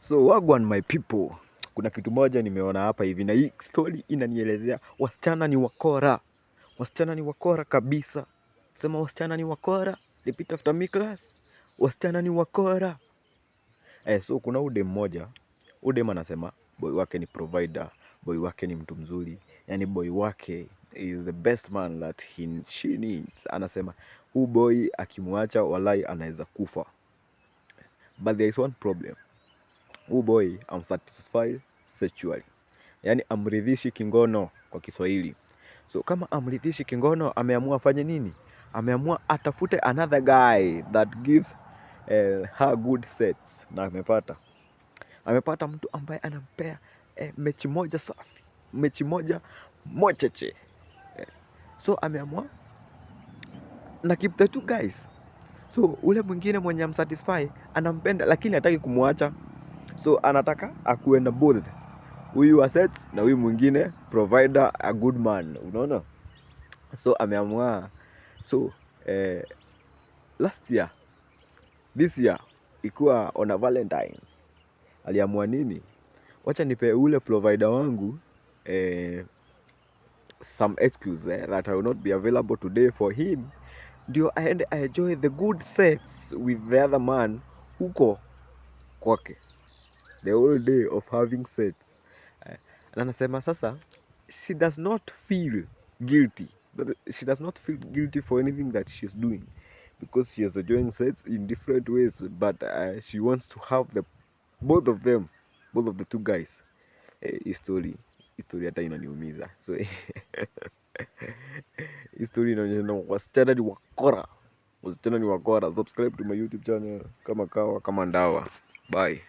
So wagwan my people, kuna kitu moja nimeona hapa hivi na hii story inanielezea wasichana ni wakora. Wasichana ni wakora kabisa. Sema wasichana ni wakora. Repeat after me, class. Wasichana ni wakora. So kuna udem mmoja, udem anasema boy wake ni provider, boy wake ni mtu mzuri, yani boy wake is the best man that she needs. Anasema huu boy akimwacha, walai anaweza kufa. But there is one problem. Huu boy hamsatisfy sexually, yani amridhishi kingono kwa Kiswahili. So kama amridhishi kingono, ameamua afanye nini? Ameamua atafute another guy that gives her good sets, na amepata mtu ambaye anampea mechi moja safi, mechi moja mocheche. So ameamua na keep the two guys. So ule mwingine mwenye hamsatisfy anampenda, lakini hataki kumwacha, so anataka akuwe na both, huyu wa sets na huyu mwingine provider, a good man, unaona? So ameamua, so last year, this year ikuwa on a Valentines, aliamua nini? Wacha nipe ule provider wangu some excuse that I will not be available today for him, ndio aende enjoy the good sets with the other man huko kwake, the whole day of having sex. Na anasema sasa she does not feel guilty. But she does not feel guilty for anything that she's doing because she is enjoying sex in different ways, but she wants to have the both of them, both of the two guys. Hii story hata inaniumiza. So hii story inaonyesha wasichana ni wakora, wasichana ni wakora. Subscribe to my YouTube channel, kama kawa kama ndawa. Bye.